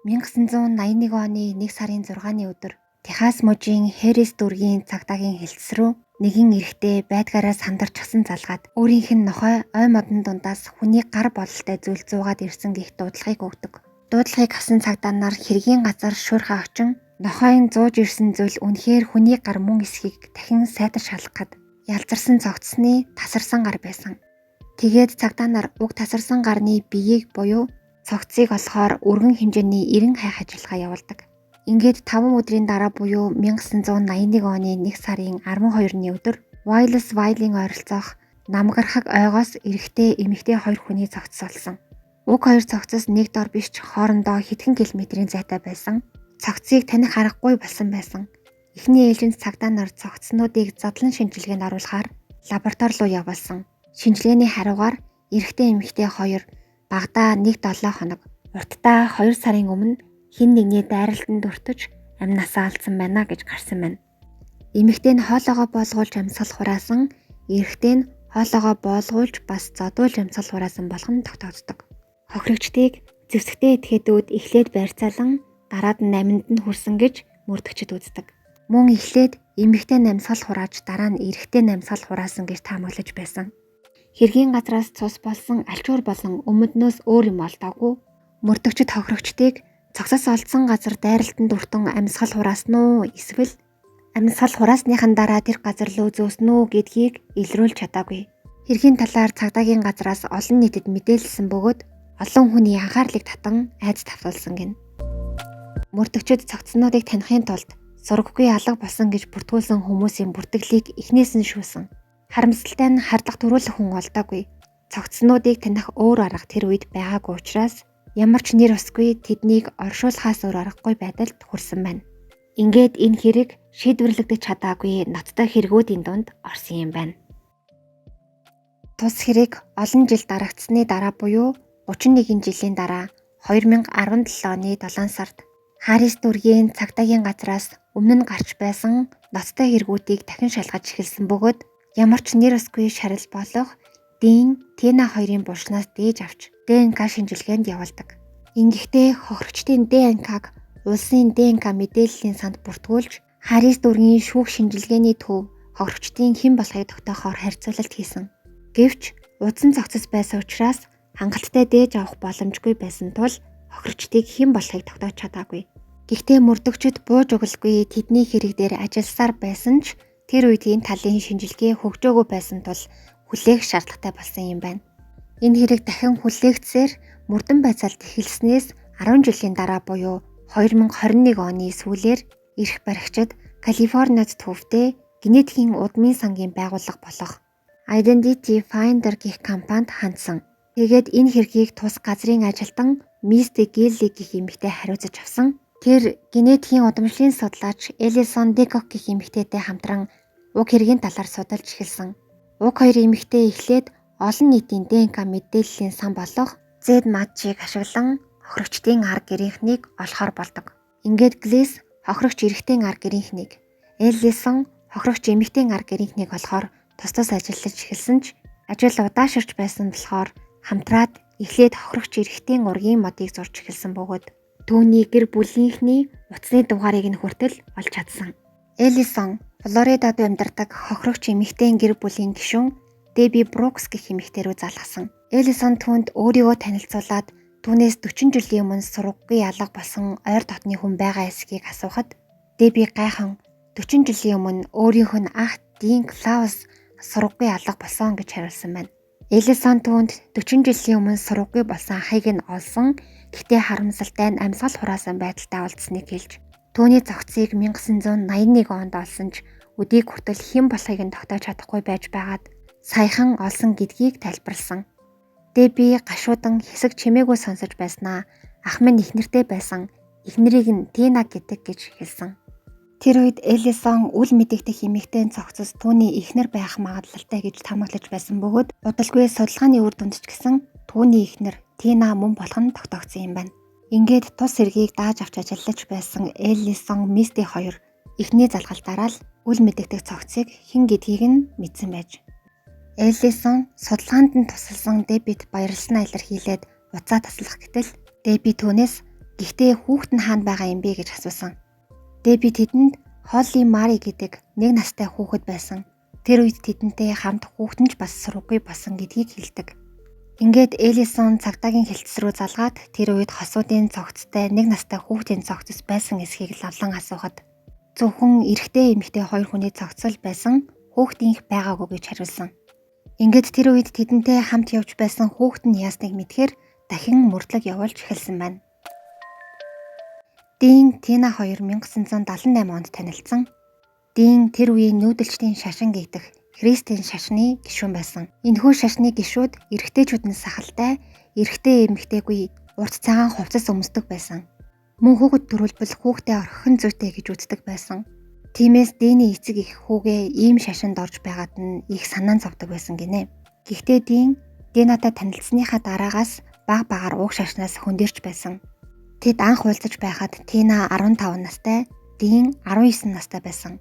1981 оны 1 сарын 6-ны өдөр Техас мужийн Хэррис дүүргийн цагдаагийн хэлтс рүү нэгэн эрэгтэй байдгаараа сандарчихсан залгаад өөрийнх нь нохой ой модон дундаас хүний гар бололтой зүйл зуугаад ирсэн гэх дуудлагыг өгдөг. Дуудлагыг авсан цагдаа нар хэргийн газар шуурхай очин нохойн зууж ирсэн зүйл үнэхээр хүний гар мөн эсхийг дахин сайтар шалгахад ялзарсан цогцсны тасарсан гар байсан. Тэгээд цагдаа нар уг тасарсан гарны биеийг буюу цогцыг олохоор өргөн хэмжээний эрен хайх ажиллагаа явуулдаг. Ингээд 5 өдрийн дараа буюу 1981 оны 1 сарын 12-ны өдөр Wireless Valley-ийн ойролцоох намгархаг ойгоос эрэгтэй эмэгтэй хоёр хүний цогцос олсон. Уг хоёр цогцос нэг дор биш ч хоорондоо хэдхэн километрийн зайтай байсан. Цогцыг таних аргагүй болсон байсан. Эхний ээлжинд цагдаа нар цогцснуудыг задлан шинжилгээнд оруулахаар лаборатори руу явуулсан. Шинжилгээний хариугаар эрэгтэй эмэгтэй хоёр багадаа 1-7 хоног, уртдаа 2 сарын өмнө хэн нэгний дайралтанд өртөж амь насаа алдсан байна гэж гарсан байна. Эмэгтэй нь хоолойгоо боолгуулж амьсгал хураасан, эрэгтэй нь хоолойгоо боолгуулж бас зодуулж амьсгал хураасан болох нь тогтоогддог. Хохирогчдыг зэвсэгтэй этгээдүүд эхлээд барьцаалан дараад нь аминд нь хүрсэн гэж мөрдөгчд үздэг. Мөн эхлээд эмэгтэй нь амьсгал хурааж дараа нь эрэгтэй нь амьсгал хураасан гэж таамаглаж байсан. Хэргийн газраас цус болсон альчуур болон өмднөөс өөр юм олдоогүй. Мөрдөгчд хохирогчдыг цогцос олдсон газар дайралтанд өртөн амьсгал хураасан уу эсвэл амьсгал хураасныхан дараа тэр газар руу зөөсөн үү гэдгийг илрүүлж чадаагүй. Хэргийн талаар цагдаагийн газраас олон нийтэд мэдээлсэн бөгөөд олон хүний анхаарлыг татан айц тавтуулсан гэнэ. Мөрдөгчд цогцснуудыг танихын тулд сураггүй алга болсон гэж бүртгүүлсэн хүмүүсийн бүртгэлийг эхнээс нь шүүсэн. Харамсалтай нь хардлага төрүүлэх хүн олдоогүй. Цогцснуудыг таних өөр арга тэр үед байгаагүй учраас ямар ч нэр усгүй тэднийг оршуулахаас өөр аргагүй байдалд хүрсэн байна. Ингээд энэ хэрэг шийдвэрлэгдэж чадаагүй ноцтой хэрэгүүдийн дунд орсон юм байна. Тус хэрэг олон жил дарагдсаны дараа буюу 31 жилийн дараа 2017 оны 7 сард Харрис дүүргийн цагдаагийн газраас өмнө нь гарч байсан ноцтой хэрэгүүдийг дахин шалгаж эхэлсэн бөгөөд ямар ч нэр усгүй шарил болох Дин Тина хоёрын булшнаас дээж авч ДНК шинжилгээнд явуулдаг. Ингэхдээ хохирогчдын ДНК-г улсын ДНК мэдээллийн санд бүртгүүлж Харрис дүүргийн шүүх шинжилгээний төв хохирогчдын хэн болохыг тогтоохоор харьцуулалт хийсэн. Гэвч удсан цогцос байсан учраас хангалттай дээж авах боломжгүй байсан тул хохирогчдыг хэн болохыг тогтоож чадаагүй. Гэхдээ мөрдөгчд бууж өглөгүй тэдний хэрэг дээр ажилласаар байсан ч тэр үед энэ талын шинжилгээ хөгжөөгүй байсан тул хүлээх шаардлагатай болсон юм байна. Энэ хэрэг дахин хүлээгдсээр мөрдөн байцаалт эхэлснээс 10 жилийн дараа буюу 2021 оны сүүлээр эрх баригчид Калифорниад төвтэй генетикийн удмын сангийн байгууллага болох Identity Finder гэх компанид хандсан. Тэгээд энэ хэргийг тус газрын ажилтан Мисти Гилли гэх эмэгтэй хариуцаж авсан. Тэр генетикийн удамшлын судлаач Элисон Декок гэх эмэгтэйтэй хамтран уг хэргийн талаар судалж эхэлсэн. Уг хоёр эмэгтэй эхлээд олон нийтийн ДНК мэдээллийн сан болох GEDmatch-ыг ашиглан хохирогчдын ар гэрийнхнийг олохоор болдог. Ингээд Глис хохирогч эрэгтэй ар гэрийнхнийг, Эллисон хохирогч эмэгтэй ар гэрийнхнийг олохоор тус тус ажиллаж эхэлсэн ч ажил удааширч байсан болохоор хамтраад эхлээд хохирогч эрэгтэй ургийн модыг зурж эхэлсэн бөгөөд түүний гэр бүлийнхний утасны дугаарыг нь хүртэл олж чадсан. Эллисон Флоридад амьдардаг хохирогч эмэгтэй гэр бүлийн гишүүн Деби Брукс гэх эмэгтэй рүү залгасан. Эллисон түүнд өөрийгөө танилцуулаад түүнээс 40 жилийн өмнө сураггүй алга болсон ойр дотны хүн байгаа эсэхийг асуухад Деби гайхан 40 жилийн өмнө өөрийнх нь ах Дин Клаус сураггүй алга болсон гэж хариулсан байна. Эллисон түүнд 40 жилийн өмнө сураггүй болсон ахыг нь олсон. Гэхдээ харамсалтай нь амьсгал хураасан байдалтай олдсныг хэлж түүний зохицыг 1981 онд олсон ч өдийг хүртэл хэн болохыг нь тогтоож чадахгүй байж байгаад саяхан олсон гэдгийг тайлбарласан. Деби гашуудан хэсэг чимээгүй сонсож байснаа ах минь эхнэртэй байсан. Эхнэрийг нь Тина гэдэг гэж хэлсэн. Тэр үед Элисон үл мэдэгдэх эмэгтэй цогцос түүний эхнэр байх магадлалтай гэж таамаглаж байсан бөгөөд удалгүй судалгааны үр дүнд ч гэсэн түүний эхнэр Тина мөн болох нь тогтоогдсон юм байна. Ингээд тус хэргийг дааж авч ажиллаж байсан Элисон Мисти хоёр эхний залгалтаараа л үл мэдэгдэх цогцыг хэн гэдгийг нь мэдсэн байж. Элисон судалгаанд нь тусалсан Дебит баярлалснаа илэрхийлээд утсаа таслах гэтэл Деби түүнээс гэхдээ хүүхэд нь хаана байгаа юм бэ гэж асуусан. Деби тэдэнд Холли Мари гэдэг нэг настай хүүхэд байсан. Тэр үед тэдэнтэй хамт хүүхэд нь ч бас сургаггүй болсон гэдгийг хэлдэг. Ингээд Элисон цагдаагийн хэлтэс рүү залгаад тэр үед хосуудын цогцтой нэг настай хүүхдийн цогцос байсан эсхийг лавлан асуухад зөвхөн эрэгтэй эмэгтэй хоёр хүний цогцол байсан, хүүхдийнх байгаагүй гэж хариулсан. Ингээд тэр үед тэдэнтэй хамт явж байсан хүүхэд нь яасныг мэдхээр дахин мөрдлөг явуулж эхэлсэн байна. Дин Тина хоёр 1978 онд танилцсан. Дин тэр үеийн нүүдэлчдийн шашин гэгдэх Христийн шашны гишүүн байсан. Энэхүү шашны гишүүд эрэгтэйчүүд нь сахалтай, эрэгтэй эмэгтэйгүй урт цагаан хувцас өмсдөг байсан. Мөн хүүхэд төрүүлбэл хүүхдээ орхих нь зүйтэй гэж үздэг байсан. Тиймээс Диний эцэг эх хүүгээ ийм шашинд орж байгаад нь их санаан зовдөг байсан гинэ. Гэхдээ Дин Динатай танилцсныхаа дараагаас баг багаар уг шашнаас хөндөрч байсан. Тэд анх уулзаж байхад Тина 15 настай, Дин 19 настай байсан.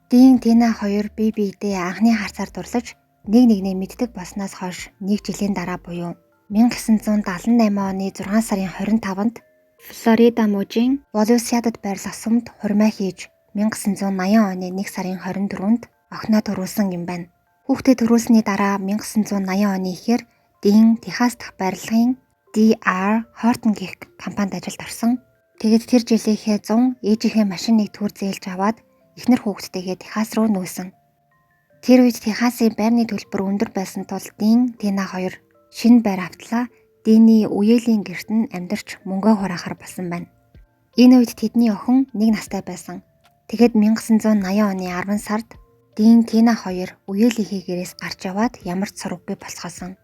Дин Тина хоёр бие биедээ анхны харцаар дурлаж нэг нэгнээ мэддэг болсноос хойш нэг жилийн дараа буюу 1978 оны 6 сарын 25-нд Флорида мужийн Волюсиадад байрлах сүмд хурмаа хийж 1980 оны 1 сарын 24-нд охиноо төрүүлсэн юм байна. Хүүхдээ төрүүлсний дараа 1980 оны ихээр Дин Техас дахь барилгын DR Horton гэх компанид ажилд орсон. Тэгээд тэр жилийнхээ 100 ээжийнхээ машиныг төр зээлж аваад эхнэр хүүхэдтэйгээ Техас руу нүүсэн. Тэр үед Техасын байрны төлбөр өндөр байсан тул Дин Тина хоёр шинэ байр автлаа Диний үеэлийн гэрт нь амьдарч мөнгөө хураахар болсон байна. Энэ үед тэдний охин нэг настай байсан. Тэгэхэд 1980 оны 10 сард Дин Тина хоёр үеэлийнхээ гэрээс гарч яваад ямар ч сургаггүй болцгоосон.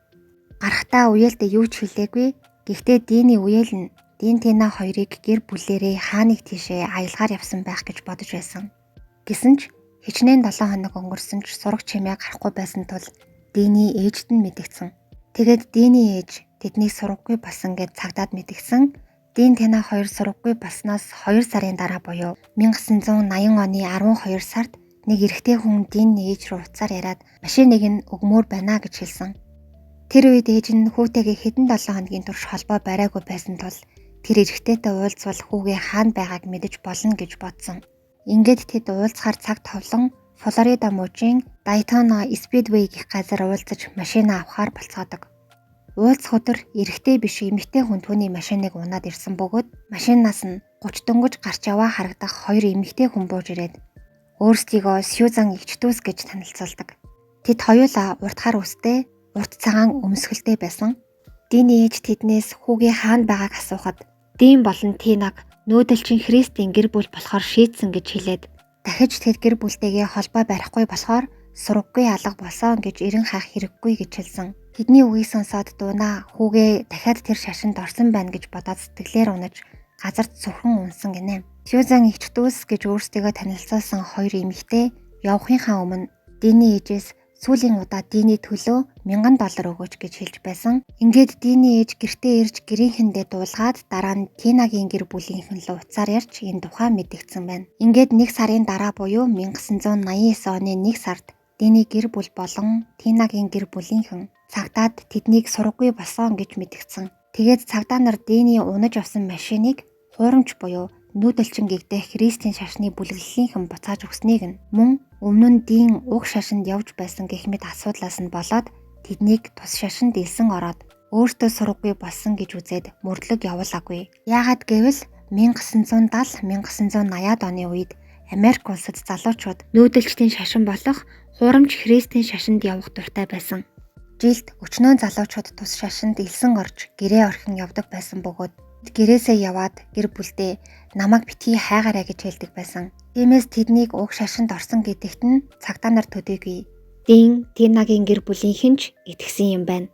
Гарахтаа үеэлдээ юу ч хэлээгүй. Гэхдээ Диний үеэл нь Дин Тина хоёрыг гэр бүлээрээ хааныг тийшээ аялгаар явсан байх гэж бодож байсан. Гэсэн ч хичнээн 7 хоног өнгөрсөн ч сураг чимээ гарахгүй байсан тул Диний ээжд нь мэдэгдсэн. Тэгээд Диний ээж тэднийг сураггүй болсон гэж цагдаад мэдгдсэн. Дин Тина хоёр сураггүй болсноос 2 сарын дараа буюу 1980 оны 12 сард нэг эрэгтэй хүн Динний ээж рүү утсаар яриад машиныг нь өгмөр байна гэж хэлсэн. Тэр үед ээж нь хүүтэйгээ хэдэн 7 хоногийн турш холбоо бариагүй байсан тул тэр эрэгтэйтэй уулзвал хүүгээ хаана байгааг мэдэж болно гэж бодсон. Ингээд тэд уулзахаар цаг товлон Флорида мужийн Daytona Speedway гэх газар уулзаж машина авахар болцоодог. Уулзах өдөр эрэгтэй биш эмэгтэй хүн түүний машиныг унаад ирсэн бөгөөд машинаас нь 30 дөнгөж гарч яваа харагдах хоёр эмэгтэй хүн бууж ирээд өөрсдийгөө Сьюзан эгч дүүс гэж танилцуулдаг. Тэд хоёулаа урт хар үстэй, урт цагаан өмсгөлтэй байсан. Диний ээж тэднээс хүүгээ хаана байгааг асуухад Дин болон Тинаг нүүдэлчин Христийн гэр бүл болохоор шийдсэн гэж хэлээд дахиж тэд гэр бүлтэйгээ холбоо барихгүй болохоор сургаггүй алга болсон гэж эрен хайх хэрэггүй гэж хэлсэн. Тэдний үгийг сонсоод Дунаа хүүгээ дахиад тэр шашинд орсон байна гэж бодоод сэтгэлээр унаж газарт сүрхэн унсан гинэ. Сьюзан эгч дүүс гэж өөрсдийгөө танилцуулсан хоёр эмэгтэй явахынхаа өмнө Диний ээжээс сүүлийн удаа Диний төлөө $1000 өгөөч гэж хэлж байсан. Ингээд Диний ээж гэртээ ирж гэрийнхэндээ дуулгаад дараа нь Тинагийн гэр бүлийнхэн лүү утсаар ярьж энэ тухай мэдэгдсэн байна. Ингээд нэг сарын дараа буюу 1989 оны 1 сард Диний гэр бүл болон Тинагийн гэр бүлийнхэн цагдаад тэднийг сургаггүй болсон гэж мэдгдсэн. Тэгээд цагдаа нар Диний унаж авсан машиныг хуурамч буюу нүүдэлчин гэгдэх Христийн шашны бүлэглэлийнхэн буцааж өгснийг нь мөн өмнө нь Дин уг шашинд явж байсан гэх мэт асуудлаас нь болоод тэднийг тус шашинд элсэн ороод өөртөө сургаггүй болсон гэж үзээд мөрдлөг явуулаагүй. Яагаад гэвэл 1970-1980-ад оны үед Америк улсад залуучууд нүүдэлчдийн шашин болох хуурамч Христийн шашинд явах дуртай байсан. Жилд өчнөөн залуучууд тус шашинд элсэн орж гэрээ орхин явдаг байсан бөгөөд гэрээсээ яваад гэр бүлдээ намайг битгий хайгаарай гэж хэлдэг байсан. Тиймээс тэднийг уг шашинд орсон гэдэгт нь цагдаа нар төдийгүй. Дин Тинагийн гэр бүлийнхэн ч итгэсэн юм байна.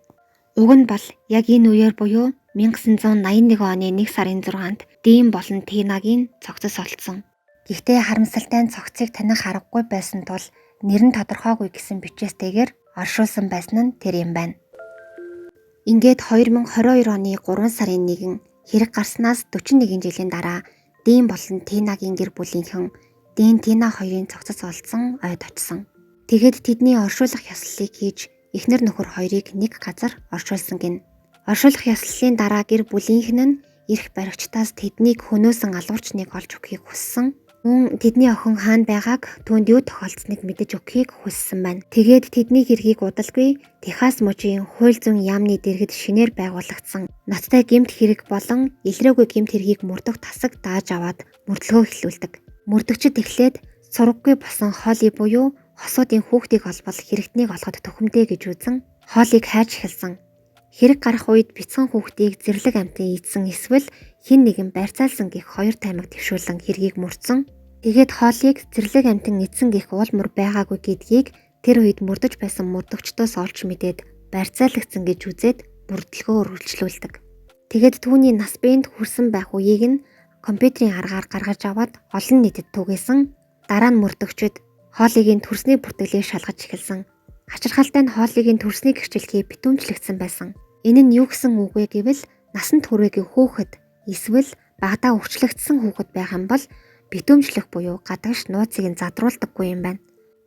Уг нь бол яг энэ үеэр буюу 1981 оны 1 сарын 6-нд Дин болон Тинагийн цогцос олдсон. Гэхдээ харамсалтай нь цогцыг таних аргагүй байсан тул нэр нь тодорхойгүй гэсэн бичээстэйгээр оршуулсан байсан нь тэр юм байна. Ингээд 2022 оны 3 сарын 1 хэрэг гарснаас 41 жилийн дараа Дин болон Тинагийн гэр бүлийнхэн Дин Тина хоёрын цогцос олдсон ойд очсон. Тэгэхэд тэдний оршуулах ёслолыг хийж эхнэр нөхөр хоёрыг нэг газар оршуулсан гин. Оршуулах ёслолын дараа гэр бүлийнхэн нь Эрх баригчдаас тэднийг хөнөөсөн алуурчныг олж өгөхийг хүссэн. Мөн тэдний охин хаана байгааг түүнд юу тохиолдсныг мэдэж өгөхийг хүссэн байна. Тэгээд тэдний хэргийг удалгүй Техас мужийн хууль зүйн яамны дэргэд шинээр байгуулагдсан ноцтой гэмт хэрэг болон илрээгүй гэмт хэргийг мөрдөх тасаг дааж аваад мөрдлөгөө эхлүүлдэг. Мөрдөгчид эхлээд сураггүй болсон Холли буюу хосуудын хүүхдийг олбол хэрэгтнийг олоход төхөмтэй гэж үзэн Холлиг хайж эхэлсэн. Хэрэг гарах үед бяцхан хүүхдийг зэрлэг амьтан идсэн эсвэл хэн нэгэн барьцаалсан гэх хоёр таймаг дэвшүүлэн хэргийг мөрдсөн. Тэгээд Холлиг зэрлэг амьтан идсэн гэх уул мөр байгаагүй гэдгийг тэр үед мөрдөж байсан мөрдөгчдөөс олж мэдээд барьцаалагдсан гэж үзээд мөрдлөгөө үргэлжлүүлдэг. Тэгээд түүний нас биед хүрсэн байх үеийг нь компьютерийн аргаар гаргаж аваад олон нийтэд түгээсэн. Дараа нь мөрдөгчид Холлигийн төрсний бүртгэлийг шалгаж эхэлсэн. Хачирхалтай нь Холлигийн төрсний гэрчлэгийг битүүмжлэгдсэн байсан. Энэ нь юу гэсэн үг вэ гэвэл насанд хүрээгүй хүүхэд эсвэл багадаа өвчлөгдсөн хүүхэд байх юм бол битүүмжлэх буюу гадагш нууцыг нь задруулдаггүй юм байна.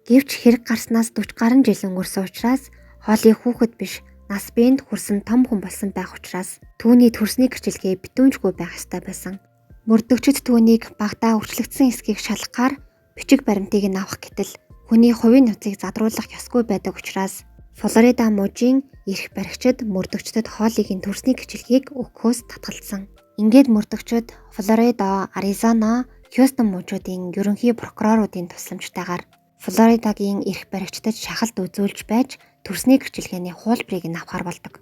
Гэвч хэрэг гарснаас 40 гаруй жил өнгөрсөн учраас Холли хүүхэд биш нас биед хүрсэн том хүн болсон байх учраас түүний төрсний гэрчлэгээ битүүмжгүй байх ёстой байсан. Мөрдөгчид түүнийг багадаа өвчлөгдсөн эсэхийг шалгахаар бичиг баримтыг нь авах гэтэл хүний хувийн нууцыг задруулах ёсгүй байдаг учраас Флорида мужийн эрх баригчид мөрдөгчдөд Холлигийн төрсний гэрчлэгийг өгөхөөс татгалзсан. Ингээд мөрдөгчид Флорида, Аризона, Хьюстон мужуудын ерөнхий прокуроруудын тусламжтайгаар Флоридагийн эрх баригчдад шахалт үзүүлж байж төрсний гэрчлэгээний хуулбарыг нь авахар болдог.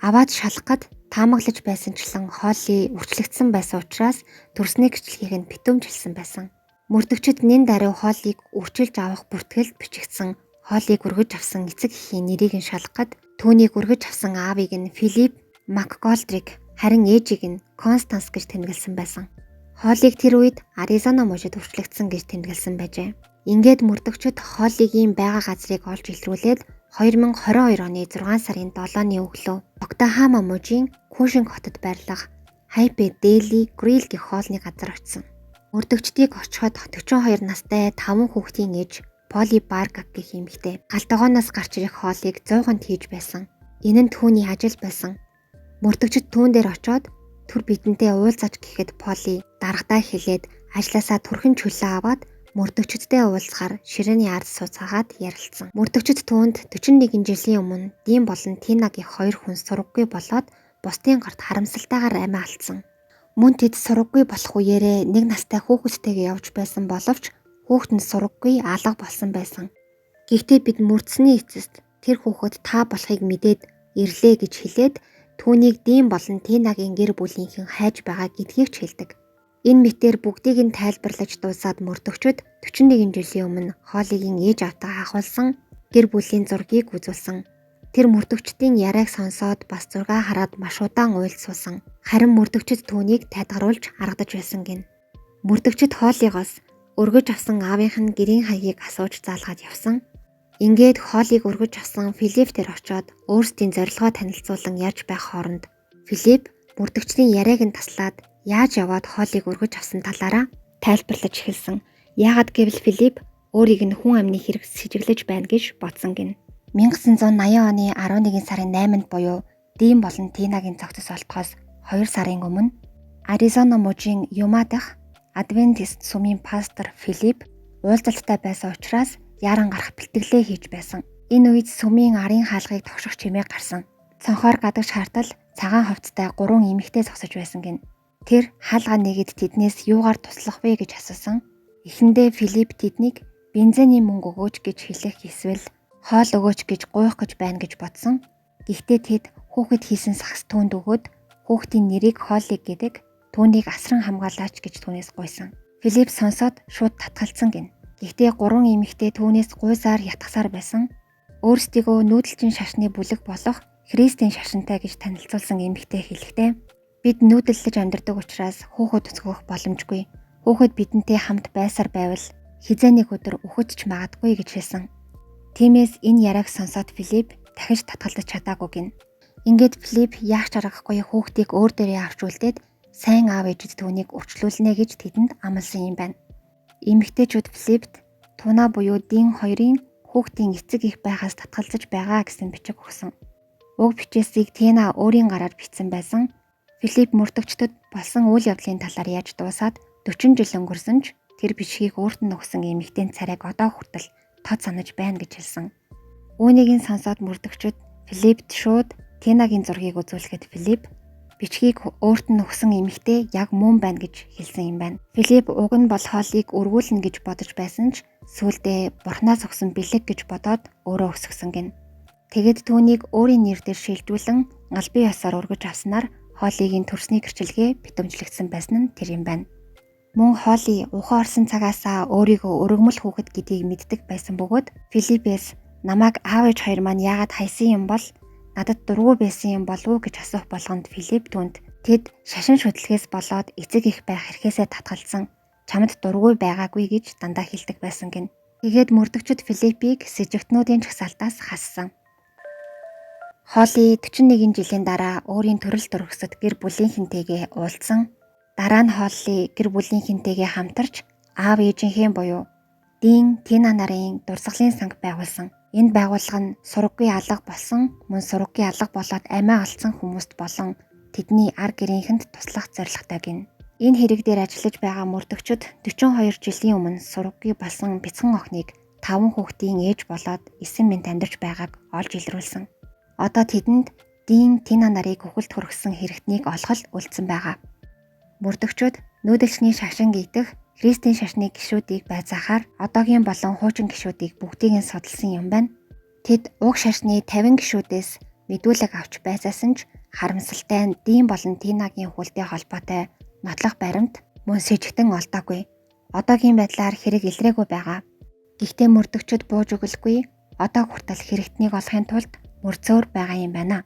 Аваад шалгахад таамаглаж байсанчлан Холли өвчлөгдсөн байсан учраас төрсний гэрчлэгийг нь битүүмжилсэн байсан. Мөрдөгчид нэн даруй Холлиг өрчилж авах бүртгэлд бичигдсэн Холлиг өргөж авсан эцэг эхийн нэрийг нь шалгахад түүнийг өргөж авсан аавыг нь Филип Макголдрик, харин ээжийг нь Констанс гэж тэмдэглэсэн байсан. Холлиг тэр үед Аризона мужид өвчлөгдсөн гэж тэмдэглэсэн байжээ. Ингээд мөрдөгчид Холлигийн байгаа газрыг олж илрүүлээд 2022 оны 6 сарын 7-ны өглөө Октахама мужийн Кушинг хотод байрлах Хайпе Дели Грил гэх хоолны газар очсон. Мөрдөгчдийг очиход 42 настай 5 хүүхдийн ээж Поли Баргак гэх эмэгтэй гал тогооноос гарч ирэх хоолыг зууханд хийж байсан. Энэ нь түүний ажил байсан. Мөрдөгчд түүн дээр очоод түр бидэнтэй уулзаач гэхэд Поли даргадаа хэлээд ажлаасаа түрхэн чөлөө аваад мөрдөгчдтэй уулзахаар ширээний ард сууцаагаад ярилцсан. Мөрдөгчд түүнд 41 жилийн өмнө Дин болон Тина гэх хоёр хүн сураггүй болоод бусдын гарт харамсалтайгаар амиа алдсан. Мөн тэд сураггүй болох үеэрээ нэг настай хүүхэдтэйгээ явж байсан боловч хүүхэд нь сураггүй алга болсон байсан. Гэхдээ бид мөрдсөний эцэст тэр хүүхэд та болохыг мэдээд ирлээ гэж хэлээд түүнийг Дин болон Тинагийн гэр бүлийнхэн хайж байгаа гэдгийг ч хэлдэг. Энэ мэтээр бүгдийг нь тайлбарлаж дуусаад мөрдөгчд 41 жилийн өмнө Холлигийн ээж аавтайгаа ахуулсан гэр бүлийн зургийг үзүүлсэн. Тэр мөрдөгчдийн яриаг сонсоод бас зургаа хараад маш удаан уйлд суусан. Харин мөрдөгчд түүнийг тайлгаруулж аргадаж байсан гэнэ. Мөрдөгчд Холлигоос өргөж авсан аавынх нь гэрийн хаягийг асууж заалгаад явсан. Ингээд Холлиг өргөж авсан Филип дээр очоод өөрсдийн зорилгоо танилцуулан ярьж байх хооронд Филип мөрдөгчдийн яриаг нь таслаад яаж яваад Холлиг өргөж авсан талаараа тайлбарлаж эхэлсэн. Яагаад гэвэл Филип өөрийг нь хүн амны хэрэг сэжиглэж байна гэж бодсон гэнэ. 1980 оны 11 сарын 8-нд буюу Дин болон Тинагийн зохицос олдохоос 2 сарын өмнө Аризона мужийн Юма дахь Адвентист сүмийн пастор Филип уулзалттай байсан учраас яаран гарах бэлтгэлээ хийж байсан. Энэ үед сүмийн арын хаалгыг тогших чимээ гарсан. Цонхоор гадагш хартал цагаан хувцастай 3 эмэгтэй зогсож байсан гэнэ. Тэр хаалга нэгэд тэднээс юугаар туслах вэ гэж асуусан. Эхэндээ Филип тэднийг бензиний мөнгө өгөөч гэж хэлэх эсвэл хоол өгөөч гэж гуйх гэж байна гэж бодсон. Гэхдээ тэд хүүхэд хийсэн сагс түүнд өгөөд хүүхдийн нэрийг Холли гэдэг, түүнийг асран хамгаалаач гэж түүнээс гуйсан. Филип сонсоод шууд татгалзсан гэнэ. Гэхдээ 3 эмэгтэй түүнээс гуйсаар ятгасаар байсан. Өөрсдийгөө нүүдэлчин шашны бүлэг болох Христийн шашинтай гэж танилцуулсан эмэгтэй хэлэхдээ бид нүүдэллэж амьдардаг учраас хүүхэд өсгөх боломжгүй. Хүүхэд бидэнтэй хамт байсаар байвал хэзээ нэг өдөр үхэж ч магадгүй гэж хэлсэн. Тиймээс энэ яриаг сонсоод Филип дахиж татгалзаж чадаагүй гэнэ. Ингээд Филип яах ч аргагүй хүүхдийг өөр дээрээ авч үлдээд сайн аав ээжид түүнийг өвчлүүлнэ гэж тэдэнд амласан юм байна. Эмэгтэйчүүд Филипт Туна буюу Дин хоёрын хүүхдийн эцэг их байхаас татгалзаж байгаа гэсэн бичиг өгсөн. Уг бичээсийг Тина өөрийн гараар бичсэн байсан. Филипп мөрдөгчдөд болсон үйл явдлын талаар яаж дуусаад 40 жил өнгөрсөн ч тэр бичгийг өөрт нь өгсөн эмэгтэйн царайг одоо хүртэл тод санаж байна гэж хэлсэн. Үүнийг нь сонсоод мөрдөгчд Филиппт шууд Тинагийн зургийг үзүүлэхэд Филипп бичгийг өөрт нь өгсөн эмэгтэй яг мөн байна гэж хэлсэн юм байна. Филипп уг нь бол Холлиг өргүүлнэ гэж бодож байсан ч сүүлдээ бурхнаас өгсөн бэлэг гэж бодоод өөрөө өсгсөн гин. Тэгэд түүнийг өөрийн нэр дээр шилжүүлэн албан ёсоор өргөж авснаар Холлигийн төрсний гэрчилгээ битэмжлэгдсэн байсан нь тэр юм байна. Мөн Холли ухаан орсон цагаасаа өөрийгөө өргөмөл хүүхэд гэдгийг мэддэг байсан бөгөөд Филиппээс намайг аав ээж хоёр маань яагаад хайсан юм бол надад дургүй байсан юм болов уу гэж асуух болгонд Филипп түүнд тэд шашин шүтлгээс болоод эцэг их байх эрхээсээ татгалзсан, чамд дургүй байгаагүй гэж дандаа хэлдэг байсан гин. Тэгээд мөрдөгчд Филиппийг сэжигтнүүдийн жагсаалтаас хассан. Холли 41 жилийн дараа өөрийн төрөл төрөсөд гэр бүлийнхэнтэйгээ уулзсан. Дараа нь Холли гэр бүлийнхэнтэйгээ хамтарч аав ээжийнхээ буюу Дин Тина нарын дурсгалын санг байгуулсан. Энэ байгууллага нь сураггүй алга болсон, мөн сураггүй алга болоод амиа алдсан хүмүүст болон тэдний ар гэрийнхэнд туслах зорилготой гин. Энэ хэрэг дээр ажиллаж байгаа мөрдөгчд 42 жилийн өмнө сураггүй болсон бяцхан охиныг 5 хүүхдийн ээж болоод 9 мэнд амьдарч байгааг олж илрүүлсэн. Одоо тэдэнд Дин Тина нарыг үхэлд хүргэсэн хэрэгтнийг олох л үлдсэн байгаа. Мөрдөгчд нүүдэлчний шашин гийдэх Христийн шашны гишүүдийг байцаахаар одоогийн болон хуучин гишүүдийг бүгдийг нь судалсан юм байна. Тэд уг шашны 50 гишүүдээс мэдүүлэг авч байцаасан ч харамсалтай нь Дин болон Тинагийн хүлтэй холбоотой нотлох баримт мөн сэжигтэн олдоогүй. Одоогийн байдлаар хэрэг илрээгүй байгаа. Гэхдээ мөрдөгчд бууж өгөлгүй одоо хүртэл хэрэгтнийг олохын тулд мөрцөөр байгаа юм байна.